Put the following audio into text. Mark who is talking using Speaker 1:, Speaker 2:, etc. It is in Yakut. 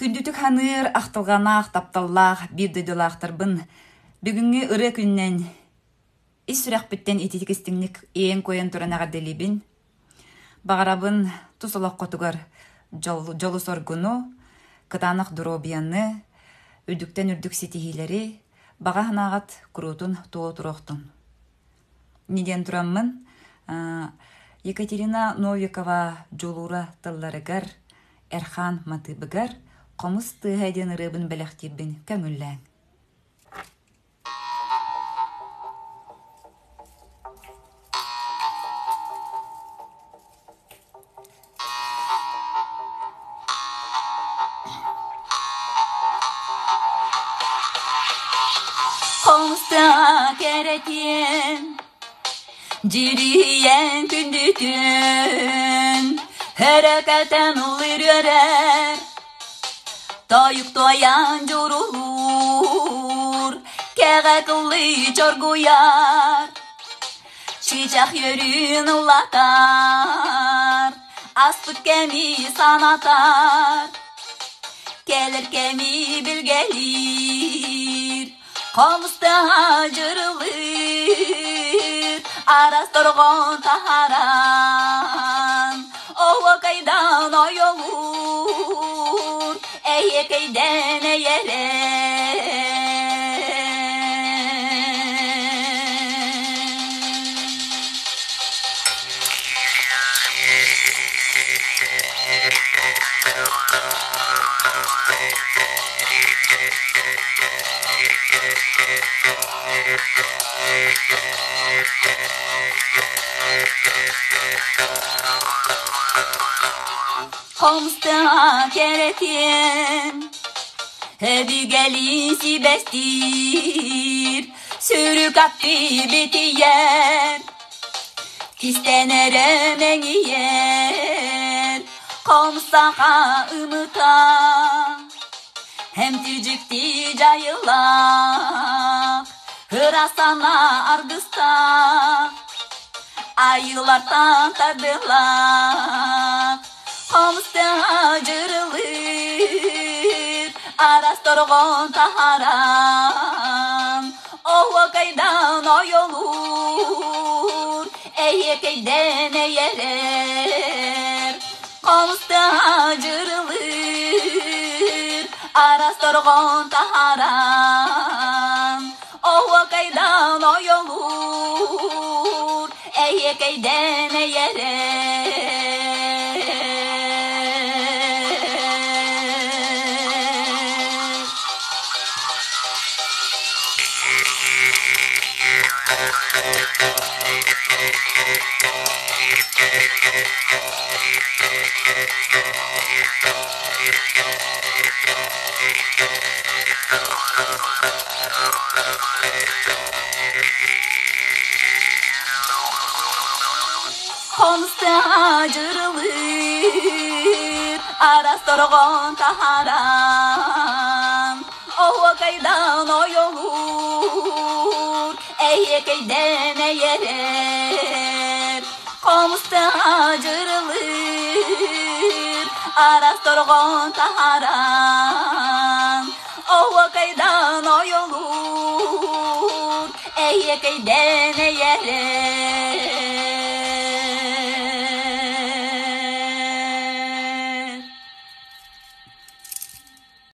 Speaker 1: Күндүтүк ханыыр, ахтылҕанаах, тапталлаах биир дойдулаахтарбын бүгүҥҥү ырыа күнүнэн ис сүрэхпиттэн ититик истиҥник иэйэн-куойан туран эҕэрдэлиибин. Баҕарабын тус олоххутугар дьолу-соргуну, кытаанах доруобуйаны, үрдүктэн үрдүк ситиһиилэри, баҕа санааҕыт куруутун туола туруохтун. Инньэ диэн тураммын, Екатерина Новикова Дьулуура тылларыгар, Эрхаан матыыбыгар «Хомус тыаһа» диэн ырыабын бэлэхтиирбин көҥүллээҥ. Хомустаах кэрэтиэн, дьириийэн күндүтүөн, өрөкөтөн ыллыр үөрэр, тойук туойан дьурулуур, кэҕэ кыллыы чоргуйар. Чыычаах үөрүүн ыллатар, ааспыт кэми санатар, кэлэр кэми билгэлиир, хомустаһа дьырылыыр, араас торҕон таһааран, оһуокайдаан ойолуур, эйиэкэйдэн эйэрэр. Хомустаах кэрэтиэн, өбүгэлии сибэстиир, сүрүк аттыы битийэр, кистэнэрэ мэҥийэр, хомсаха ымыта, эмтижиктии дьайылаах, ыра санаа аргыстаах, айылартан тардылаах, Хомустаһа дьырылыыр, араас торҕон таһааран, оһуокайдаан ойолуур, эйиэкэйдэн эйэрэр. Хомустаһа дьырылыыр, араас торҕон таһааран, оһуокайдаан ойолуур, эйиэкэйдэн эйэрэр. Хомустаах дьырылыыр, араас торҕон таһааран, оһуокайдаан ойолуур, эйиэкэйдэн эйэрэр. Хомустаах дьырылыыр, араас торҕон таһааран, оһуокайдаан ойолуур, эйиэкэйдэн эйэрэр.